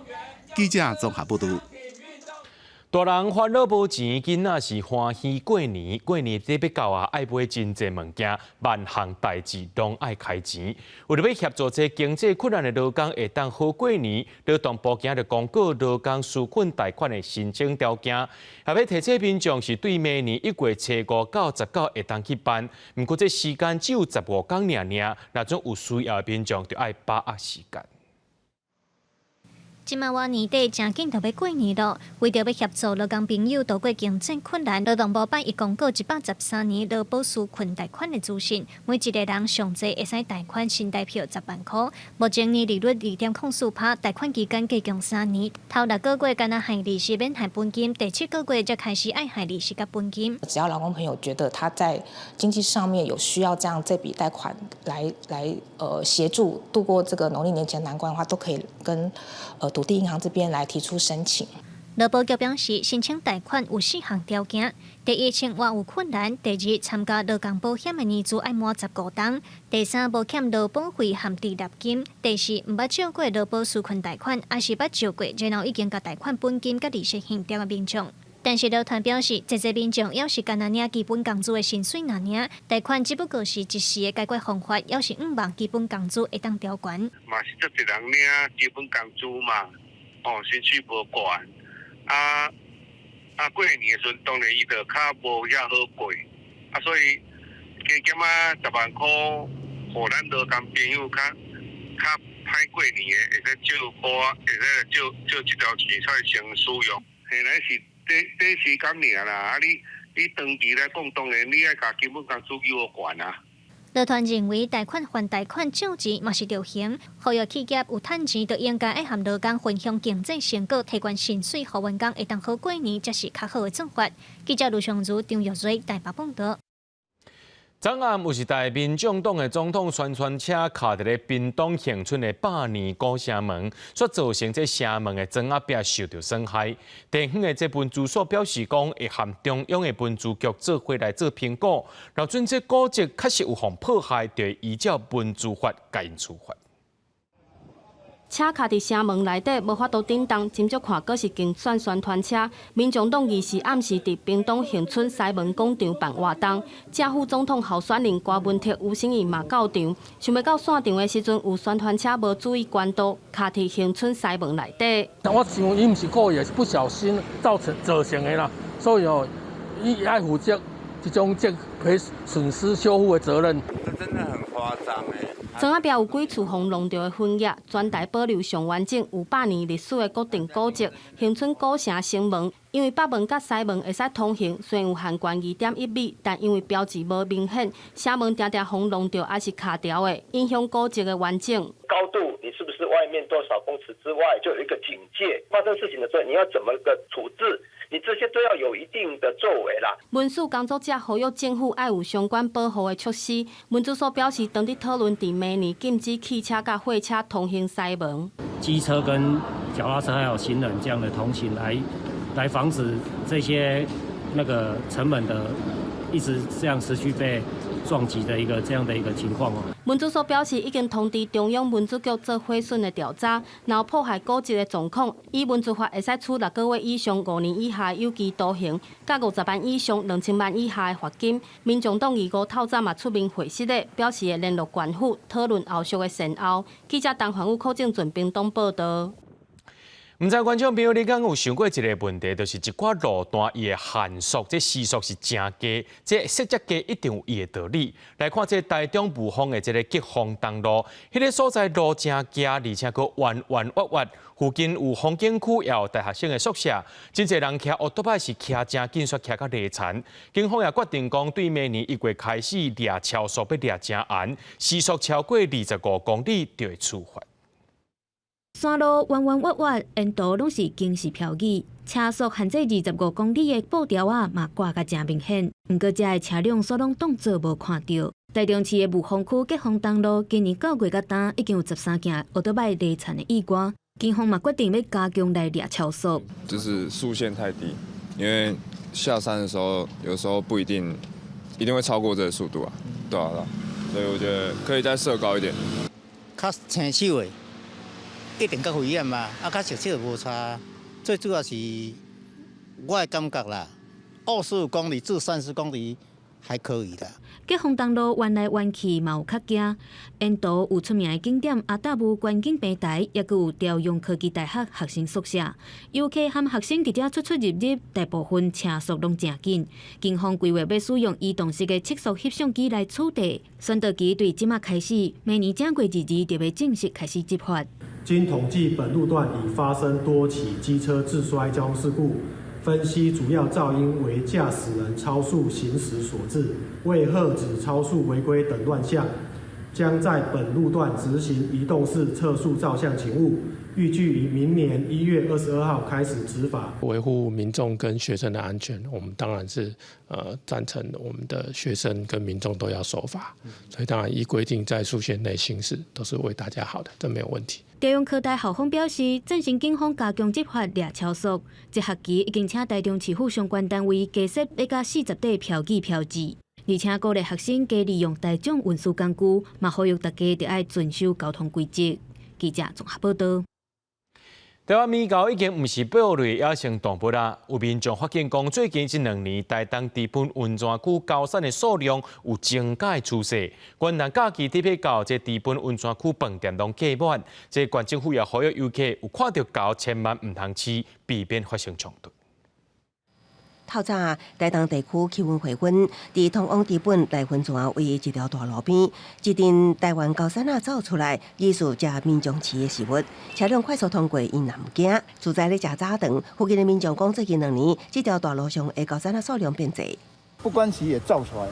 S5: 記者綜合報導。
S1: 大人煩惱無錢，囡仔是歡喜過年。過年咧欲到啊，愛買真濟物件，萬項代誌攏愛開錢。為著欲協助這經濟困難的勞工會當好過年，勞動部今日公告勞工紓困貸款的申請條件，也欲提醒民眾是對明年1月初5到19會當去辦。毋過這時間只有15天爾爾，若總有需要的民眾就愛把握時間。
S14: 這馬倚年底誠緊就欲過年囉，為著欲協助勞工朋友渡過經濟困難，勞動部拜一公告113年勞保紓困貸款的資訊，每一個人上濟會使貸款新台票10萬箍，目前年利率2.04%，貸款期間計共3年，頭6個月干焦還利息免還本金，第七個月才開始愛還利息佮本金。
S23: 只要勞工朋友覺得他在經濟上面有需要，這樣這筆貸款來協助度過這個農曆年前難關的話，都可以跟土地銀行這邊來提出申請。
S14: 勞保局表示，申請貸款有四項條件：第一，生活有困難；第二，參加勞工保險的年資愛滿15冬；第三，無欠勞保費和滯納金；第四，毋捌借過勞保紓困貸款，抑是捌借過，然後已經共貸款本金佮利息還掉的民眾。但是勞團表示，這濟民眾猶是干焦領基本工資的薪水爾爾，貸款只不過是一時的解決方法，猶是向望基本工資會當調懸。
S2: 嘛是足濟人領基本工資嘛，哦，薪水無懸。啊啊！過年的時陣，當然伊就較無遐好過，啊，所以加減仔10萬箍，予咱勞工朋友較較歹過年的，會使借箍，會使借借這條錢出來先使用。現在是短短時間爾啦，啊你你長期來講，當然你愛共基本工資予懸啊。
S14: 勞團認為，貸款還貸款借錢嘛是著還，呼籲企業有趁錢，就應該愛和勞工分享經濟成果，提懸薪水，予員工會當好過年，才是較好的做法。記者盧尚如、張玉瑞台北報導。
S1: 昨暗有一台民眾黨的總統宣傳車卡佇咧屏東恆春的百年古城門，煞造成這城門的磚仔壁受著損害。地方的這文資所表示講，會和中央的文資局做伙來做評估，若準這古蹟確實有予破壞，就會依照文資法共𪜶處罰。
S15: 車卡佇城門內底，無法度頂動，斟酌看，閣是競選宣傳車。民眾黨24暗時佇屏東恆春西門廣場辦活動，正副總統候選人柯文哲、吳欣盈嘛到場。想欲到散場的時陣，有宣傳車無注意關道，卡佇恆春西門內底。
S3: 我想伊毋是故意，是不小心造成的啦，所以哦，伊愛負責這種這賠損失修復的責任。
S6: 這真的很誇張欸。
S15: 磚仔壁有幾處予弄著的痕跡，全台保留上完整有100年歷史的國定古蹟恆春古城城門。因為北門佮西門會使通行，雖然有限懸2.1米，但因為標誌無明顯，城門定定予弄著抑是卡牢的，影響古蹟的完整。
S7: 高度，你是不是外面多少公尺之外就有一個警戒？發生事情的時候，你要怎麼個處置？你這些都要有一定的作為啦。
S15: 文史工作者呼籲政府愛有相關保護的措施。文資所表示，當佇討論佇明年禁止汽車佮貨車通行西門。
S10: 機車跟腳踏車還有行人這樣的通行來防止這些那個城門的一直這樣持續被撞擊的一個這樣的一個情況哦。
S15: 文資所表示，已經通知中央文資局做毀損的調查，若有破壞古蹟的狀況，依文資法會使處6個月以上5年以下有期徒刑，佮50萬以上2000萬以下的罰金。民眾黨25透早嘛出面回釋的，表示會聯絡縣府討論後續的善後。記者陳環宇、柯正俊屏東報導。
S1: 毋知觀眾朋友，你敢有想過一個問題，就是一寡路段伊的限速，這時速是誠低，這設遮低一定有伊的道理。來看這台中霧峰的這个吉豐東路，彼个所在路誠狹，而且閣彎彎彎彎，附近有風景區，也有大學生的宿舍，真濟人騎歐多擺是騎誠緊，煞騎甲犁田。警方也決定講，對明年1月開始掠超速，欲掠誠嚴，時速超過25公里就會處罰。
S11: 山路彎彎彎彎，沿途攏是警示標語，車速限制25公里的布條仔嘛掛甲誠明顯。毋過遮的車輛煞攏當做無看著。台中市的霧峰區吉豐東路，今年9月到今已經有13件歐多擺犁田的意外，警方嘛決定欲加強來掠超速。
S24: 就是速限太低，因為下山的時候，有時候不一定一定會超過這個速度啊，對啊，所以我覺得可以再設高一點。
S25: 較生手的。一定較危險嘛，啊，較熟手無差。最主要是我的感覺啦，25公里至30公里還可以啦。
S11: 吉豐東路彎來彎去嘛有較驚，沿途有出名的景點阿達霧觀景平台，抑閣有朝陽科技大學學生宿舍，遊客和學生佇遮出出入入，大部分車速攏誠緊。警方規劃欲使用移動式的測速翕相機來取締，宣導期對這馬開始，明年正月22就欲正式開始執法。
S29: 經統計，本路段已發生多起機車致摔交通事故，分析主要肇因為駕駛人超速行駛所致。為遏止超速違規等亂象，將在本路段執行移動式測速照相勤務，預計於明年1月22號開始執法。
S30: 維護民眾跟學生的安全，我們當然是贊成我們的學生跟民眾都要守法，所以當然依規定在速限內行駛都是為大家好的，這沒有問題。
S11: 桃園科大校方表示，贊成警方加強執法掠超速。這學期已經請台中市府相關單位加設欲甲40塊票據標誌，而且鼓勵學生加利用大眾運輸工具，嘛呼籲大家著愛遵守交通規則。記者綜合報道。
S1: 台灣獼猴已經毋是保育類野生動物啦。有民眾發現講，最近這2年，台東知本溫泉區猴硐的數量有增加的趨勢。元旦假期特別到這知本溫泉區飯店攏客滿，這縣政府也呼籲遊客有看著猴千萬毋通飼，避免發生衝突。
S4: 透早，台東地區氣溫回溫，佇通往知本內溫泉唯一一條大路邊，一陣台灣猴硐仔走出來，疑似食民眾飼的食物，車輛快速通過，𪜶嘛毋驚。自在咧食早頓，附近的民眾講，最近2年，這條大路上的猴硐仔數量變濟。
S8: 不管是會走出來，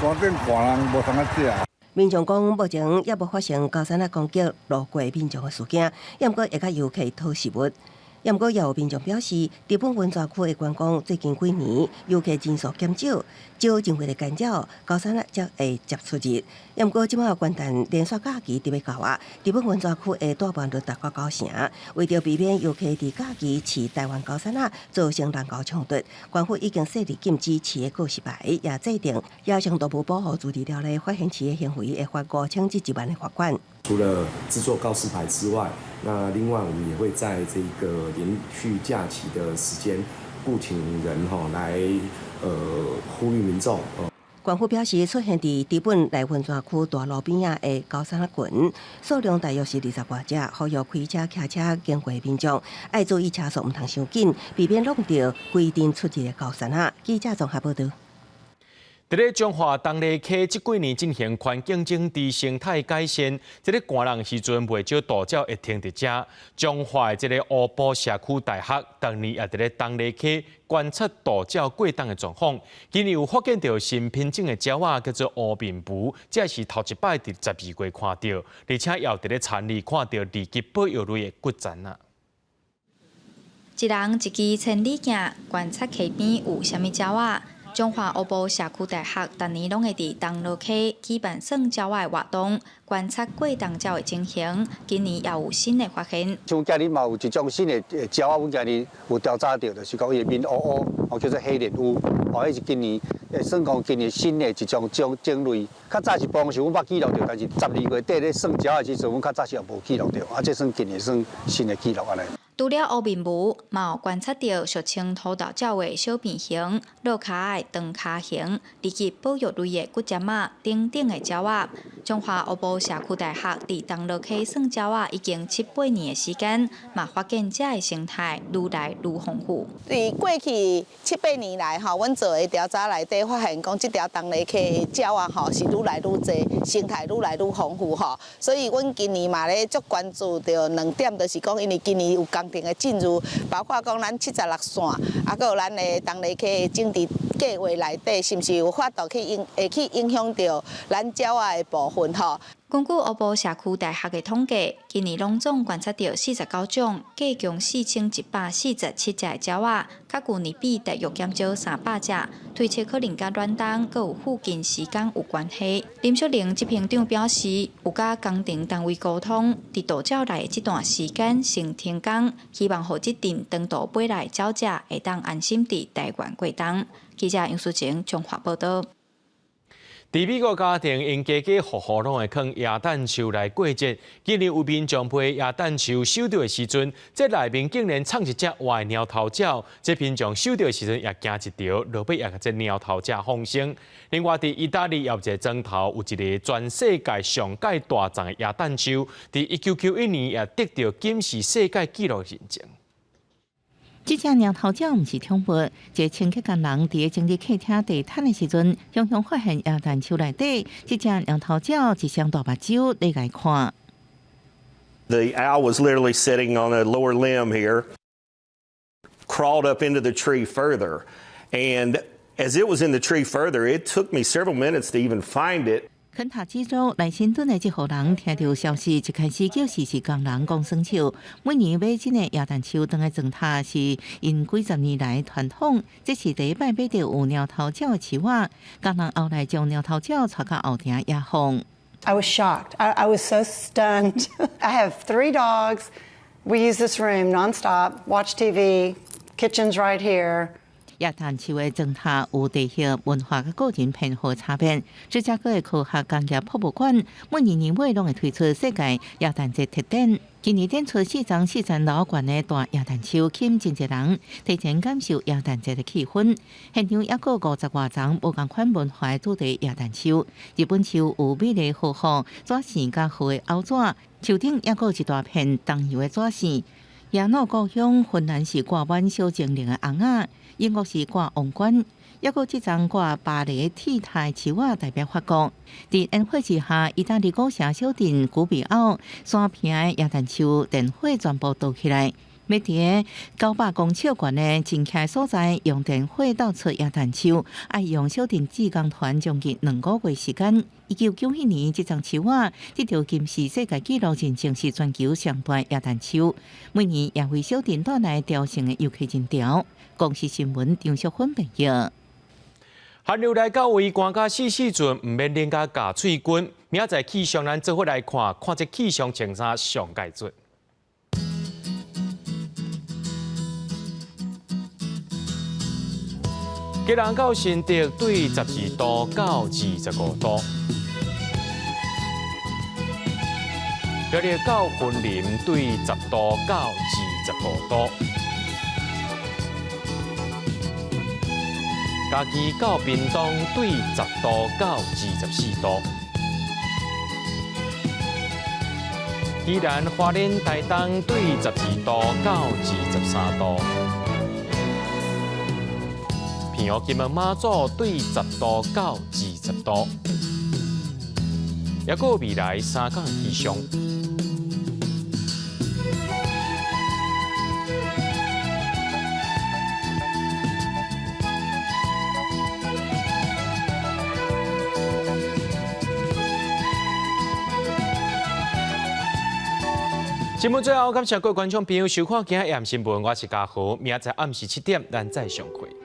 S8: 山頂寒人無通啊食。
S4: 民眾講，目前猶無發生猴硐仔攻擊路過民眾的事件，猶毋過會佮遊客討食物。猶毋過也有民眾表示，知本溫泉區的觀光最近幾年遊客人數減少，少人為的干擾，猴硐仔才會接出入。猶毋過這擺元旦連續假期特別到啊，知本溫泉區的大滿率達到9成。為著避免遊客佇假期飼台灣猴硐仔造成人猴衝突，縣府已經設立禁止飼的告示牌，也制定野生動物保護自治條例，發現飼的行為會罰5000至1萬的罰款。
S12: 除了製作告示牌之外，那另外我們也會在這個連續假期的時間，僱請人吼來呼籲民眾。
S4: 縣府表示，出現佇知本內溫泉區大路邊仔的猴硐仔群，數量大約是20外隻，呼籲開車、騎車經過民眾愛注意車速，毋通傷緊，避免挵著規陣出入的猴硐仔。記者綜合報道。
S1: 佇咧彰化東麗溪這幾年進行環境整治、生態改善，這个寒冷時陣袂少渡鳥會停佇遮。彰化的這个烏埔社區大學，逐年也佇咧東麗溪觀察渡鳥過冬的狀況。今年有發現著新品種的鳥仔，叫做烏面鵡，這是頭一擺佇12月看著，而且也有佇咧田裡看著二級保育類的骨蠶仔。
S13: 一人一支千里鏡，觀察溪邊有啥物鳥仔。彰化烏埔社區大學逐年攏會佇東螺溪舉辦算鳥仔的活動，觀察過冬鳥的情形。今年也有新的發現。
S16: 像今年嘛有一種新的鳥仔，阮今年有調查著，就是講伊的面烏烏，哦叫做黑臉烏，哦，彼是今年算講今年新的一種種種類。較早是幫時阮捌記錄著，但是12月底咧算鳥仔的時陣，阮較早是也無記錄著，啊，這算今年算新的記錄按呢。
S13: 除了烏面鵡，嘛有觀察著俗稱土豆鳥的小便熊、落跤的長跤熊，以及保育類的骨針仔等等的鳥仔。彰化烏埔社區大學佇東螺溪算鳥仔已經七八年的時間，嘛發現遮的生態愈來愈豐富。
S17: 佇過去七八年來，吼，阮做的調查內底發現，講這條東螺溪的鳥仔吼是愈來愈濟，生態愈來愈豐富吼。所以，阮今年嘛咧足關注著兩點，就是講因為今年有工程的進入，包括講咱76線，啊，閣有咱的東螺溪的整治計劃內底，是毋是有法度去影會去影響著咱鳥仔的部分吼？
S13: 根據烏埔社區大學的統計，今年攏總觀察著49種，計共4147隻的鳥仔，較舊年比大約減少300隻，推測可能佮暖冬閣有附近時間有關係。林淑玲執行長表示，有佮工程單位溝通，佇渡鳥來的這段時間先停工，希望予這陣長途飛來的鳥隻會當安心佇台灣過冬。記者楊淑晴彰化報道。
S1: 佇美國家庭𪜶家家戶戶攏會囥耶誕樹來過節。今年有民眾批耶誕樹收著的時陣，這內面竟然藏一隻活的貓頭鳥。這民眾收著的時陣也驚一著，落尾也共這貓頭鳥放生。另外，佇意大利也有一个莊頭，有一个全世界上蓋大叢的耶誕樹，佇1991年也得著金氏世界紀錄認證。
S9: 這隻貓頭鳥毋是寵物，一个清潔工人佇咧整理客廳地毯的時陣，雄雄發現耶誕樹內底，這隻貓頭鳥一雙大目睭咧共看。
S18: The owl was literally sitting on a lower limb here, crawled up into the tree further, and as it was in the tree further, it took me several minutes to even find it.
S9: 肯塔基州萊辛頓的這戶人聽著消息，一開始叫實習工人講耍笑。每年買這个耶誕樹轉來裝塔是𪜶幾十年來傳統。這是第一擺買著有貓頭鳥的樹仔，工人後來將貓頭鳥帶到後庭野放。
S2: I was shocked. I was so stunned. I have three dogs. We use this room nonstop, watch TV, kitchen's right here.
S9: 耶誕樹的狀態有地域文化佮個人偏好差別。芝加哥的科學工業博物館每年年尾攏會推出世界耶誕節特展。今年展出四層四層樓懸的大耶誕樹，吸引真濟人提前感受耶誕節的氣氛。現場猶閣五十外層無仝款文化的主題耶誕樹。日本樹有美麗豪放紙線佮厚的歐紙，樹頂猶閣有一大片桐油的紙線。耶魯故鄉芬蘭是掛滿小精靈的尪仔，英國是掛王冠，猶閣這層掛巴黎鐵塔樹仔代表法國。佇煙火之下，意大利古城小鎮古比奧山坪的耶誕樹電火全部著起來。欲佇900公尺懸的真徛所在，用電火鬥出耶誕樹，愛用小鎮志工團將近2個月時間。1991年，這叢樹仔得著金氏世界紀錄認證，是全球上大耶誕樹。每年也為小鎮帶來朝聖的遊客人潮。公視新聞張淑芬報導。
S1: 寒流來到位，寒甲死死陣，毋免冷甲咬喙根。明仔載氣象，咱做伙來看，看這氣象穿衫上蓋準。基隆到新竹對12度到25度，苗栗到雲林對10度到25度，嘉義到屏東對10度到24度，宜蘭花蓮台東對12度到23度。澎湖金門馬祖對10度到20度，猶閣有未來3工氣象。節目最後，感謝各位觀眾朋友收看今仔日新聞，我是嘉豪，明仔載暗時7點，咱再相會。